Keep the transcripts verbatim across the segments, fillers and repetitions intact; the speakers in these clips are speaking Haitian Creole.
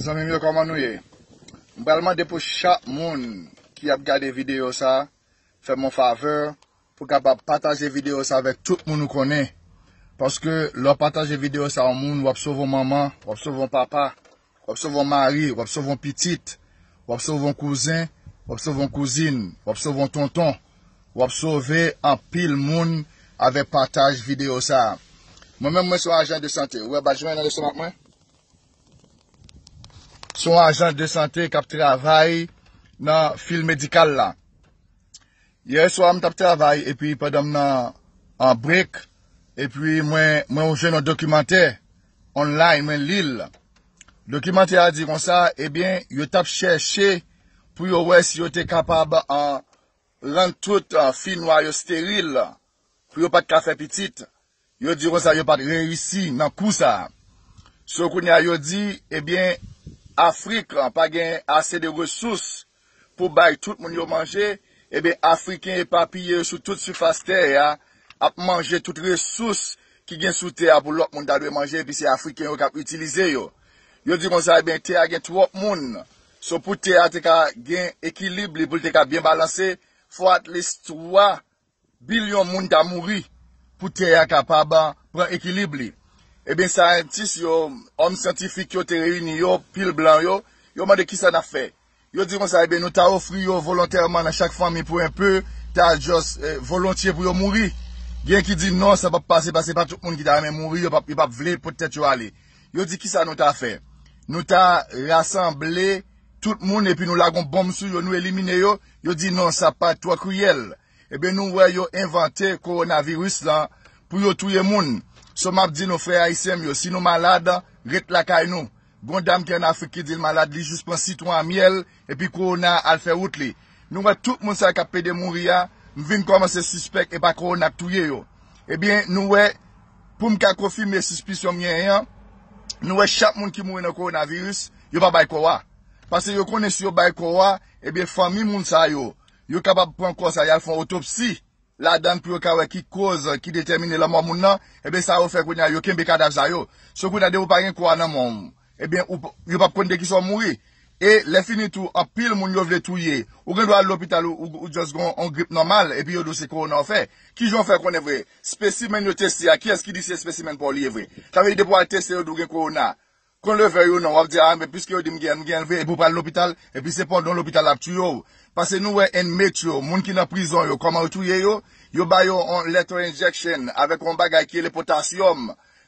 Zanmi m yo, kòman nou ye? M pral mande pou chak moun ki ap gade videyo sa, fè m yon favè pou kapab pataje videyo sa avèk tout moun ou konnen. Paske lè w pataje videyo sa yon moun, w ap sove yon manman, w ap sove yon papa, w ap sove yon mari, w ap sove yon pitit, w ap sove yon kouzen, w ap sove yon kouzin, w ap sove yon tonton, w ap sove anpil moun avèk pataj videyo sa. Mwen menm, mwen se yon ajan de sante. Ou wè badj mwen nan lestomak mwen? Se yon ajan de sante k ap travay nan fil medikal la. Yè swa, m t ap travay, epi pandan m nan an break, epi mwen, mwen jwenn yon dokimantè online, mwen li l. Dokimantè a di konsa, ebyen, yo t ap chèche pou yo wè si yo te kapab an, rann tout an, fi nwa yo steril, pou yo pa t ka fè pitit. Yo di konsa yo pa t reyisi nan kou sa a. So kounye a yo di, ebyen, Afrik pa gen ase de resous pou bay tout moun yo manje, ebyen, Afriken epapiye sou tout sifas tè a ap manje tout resous ki gen sou tè a pou lòt moun ta dwe manje, epi se Afriken yo k ap itilize yo. Yo di konsa, ebyen, tè a gen twòp moun. So pou tè a te ka gen ekilib li, pou l te ka byen balanse, fò at least twa bilyon moun ta mouri pou tè a kapab pran ekilib li. Ebyen, sayantis yo, òm syantifik yo te reyini yo, pil blan yo, yo mande kisa n ap fè. Yo di konsa, ebyen, nou ta ofri yo volontèman nan chak fanmi pou enpe, ta just, eh, volontye pou yo mouri. Gen ki di non, sa p ap pase, paske pa tout moun ki ta renmen mouri, yo p ap, yo p ap vle pot tèt yo ale. Yo di kisa nou ta fè. Nou ta rasanble tout moun epi nou lage yon bonm sou yo, nou elimine yo. Yo di non, sa pa twò kriyèl. Ebyen, nou wè yo envante kowonaviris lan pou yo touye moun. So, m ap di nou, frè ayisyen m yo, si nou malad, ret lakay nou. Gon dam ki ann Afrik ki di l malad, li jis pran sitwon a myèl, epi kowona al fè wout li. Nou wè tout moun sa k ap pede mouri a, m vin kòmanse sispèk e pa kowona k touye yo. Ebyen, nou wè, pou m ka konfime sispisyon m genyen an, nou wè chak moun ki mouri nan kowonaviris, yo pa bay kò a. Paske yo konnen si yo bay kò a, ebyen, fanmi moun sa yo, yo kapab pran kò sa, y al fè yon otopsi ladan l pou yo ka wè ki koz ki detèmine lanmò moun nan, ebyen, sa yo fè kounye a, yo kenbe kadav sa yo. So kounye a, depi w pa gen kò a nan men w, ebyen, ou p-, yo p ap konn de kisa w mouri. E lè fini tou, anpil moun yo vle touye. Ou gen dwa al lopital, ou, ou, ou just gen yon grip nòmal, epi yo di w se kowona w fè. Kijan w fè konnen vre? Spesimèn yo teste a, kiyès ki di se spesimèn pa w li ye vre? Sa vle di depi w al teste, yo di w gen kowona. Kon leve yo non, w ap di, a, men piske yo di m gen, m gen vre, epi w pral lopital, epi se pandan w lopital ap touye w. Paske nou wè inmate yo, moun ki nan prizon yo, kòman yo touye yo? Yo ba yo yon lethal injection avèk yon bagay ki rele potasyòm.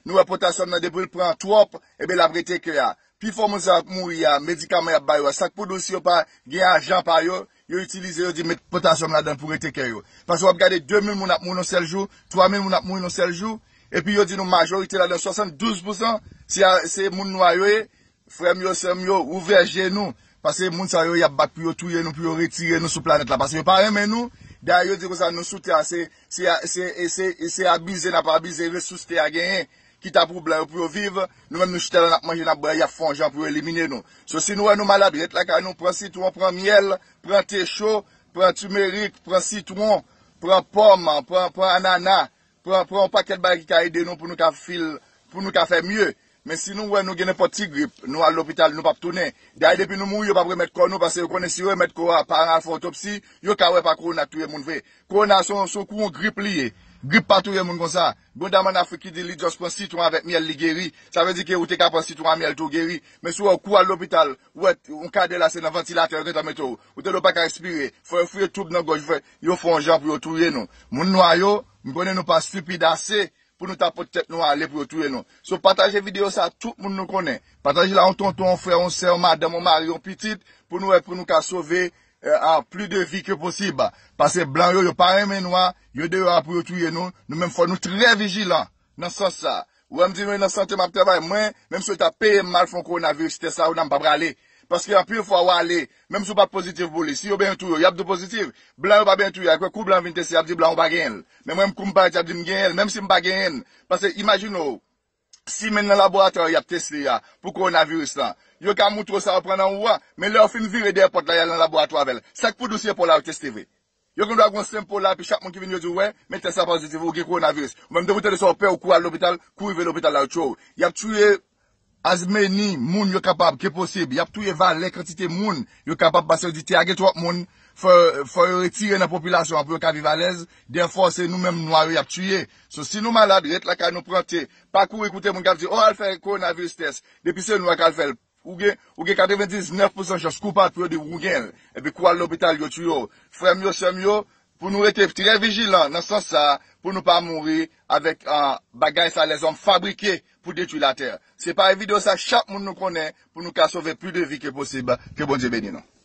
Nou wè potasyòm nan depi l pran twòp, ebyen l ap rete kè a. Pifò moun sa ap mouri a, medikaman y ap ba yo a, sa k pou di w si yo pa gen ajan pa yo, yo itilize, yo di met potasyòm ladan l pou rete kè yo. Paske w ap gade de mil moun ap mouri yon sèl jou, twa mil moun ap mouri yon sèl jou, epi yo di nou majorite ladan, swasanndouz pousan, se a, se moun nwa yo ye. Frè m yo, sè m yo, ouvè je nou, paske moun sa yo, y ap bat pou yo touye nou, pou yo retire nou sou planèt la, paske yo pa renmen nou. Dayè, yo di konsa, nou sou tè a, se, se, se, se, se abize n ap abize resous tè a genyen, ki ta pou blan yo pou yo viv, nou menm nou chita la n ap manje, n ap bwè, y ap fè yon jan pou yo elimine nou. So, si nou wè nou malad, ret lakay nou, pran sitwon, pran myèl, pran te cho, pran timerik, pran sitwon, pran pòm, pran, pran anana, pran, pran yon pakèt bagay ki ka ede nou pou nou ka fil, pou nou ka fè mye. Men si nou wè nou gen nenpòt ti grip, nou al lopital, nou p ap tounen. Dayè, depi nou mouri, yo p ap remèt kò nou, paske yo konnen si yo remèt kò a, pa al fè otopsi, yo ka wè pa kowona k touye moun vre. Kowona se yon, se yon kou yon grip li ye. Grip pa touye moun konsa. Gon dam ann Afrik ki di li just pran sitwon avèk myèl, li geri. Sa vle di ke ou te ka pran sitwon a myèl tou, ou geri. Men si w wè kou al lopital, ou wè yon kadè la se nan vantilatè yo gentan mete w. Ou te di w pa ka respire. Fò yo fouye toub nan gòj, fò yo fè yon jan pou yo touye nou. Moun nwa yo, m konnen nou pa stipid ase pou nou ta pot tèt nou ale pou yo touye nou. So, pataje videyo sa a tout moun nou konnen. Pataje l a yon tonton, yon frè, yon sè, yon madanm, yon mari, yon pitit, pou nou wè, pou nou ka sove, euh, a plis de vi ke posib. Paske blan yo, yo pa renmen nwa, yo deyò a pou yo touye nou. Nou menm fò nou trè vijilan nan sans sa. Ou wè m di nou nan sante m ap travay, mwen, menm si yo ta peye m mal fè yon kowonaviris tès la, ou nan m pa prale. Paske anpil fwa w ale, menm si w pa pozitif pou li, si yo benyen touye w, y ap di w pozitif. Blan yo pa benyen touye, apre kou blan vin teste, y ap di blan ou pa genyen l. Men mwen, kou m parèt, y ap di m genyen l, menm si m pa genyen l. Paske imajine w, simenn nan laboratwa y ap teste a, pou kowonaviris lan. Yo ka moutre w sa yo pran nan ou a, men lè yo fin vire dèyè pòt la, y al nan laboratwa avè l. Sa k pou di w si se pa w la yo teste vre? Yo gen dwa gen yon senp po la, epi chak moun ki vin yo di w, wè, men tès la pozitif, ou gen kowonaviris. Ou menm depi w tande sa, w pè, ou kouri al lopital, kou rive lopital la, yo tchwe w. Y ap touye Azmeni moun yo kapab, ke posib. Y ap touye valè kantite moun yo kapab, paske yo di te age twòp moun, fò, fò yo retire nan popilasyon an pou yo ka viv alèz. Dèfò se nou menm nwa yo y ap tiye. So, si nou malad, ret lakay nou, pran te. Pa kouri koute moun k ap di, o, al fè kowonaviris tès. Depi se nwa k al fè l, ou gen, ou gen katrevendiznèf pousan chans kou pa pou yo di ou gen l. Epi kou al lopital, yo tiye w. Frè m yo, sè m yo, pou nou rete trè vijilan nan sans sa a, pou nou pa mouri avèk, ah, bagay sa lèzòm fabrike pou detwi latè. Se pa videyo sa, chak moun nou konnen, pou nou ka sove plis de vi ke posib. Ke Bondye beni nou.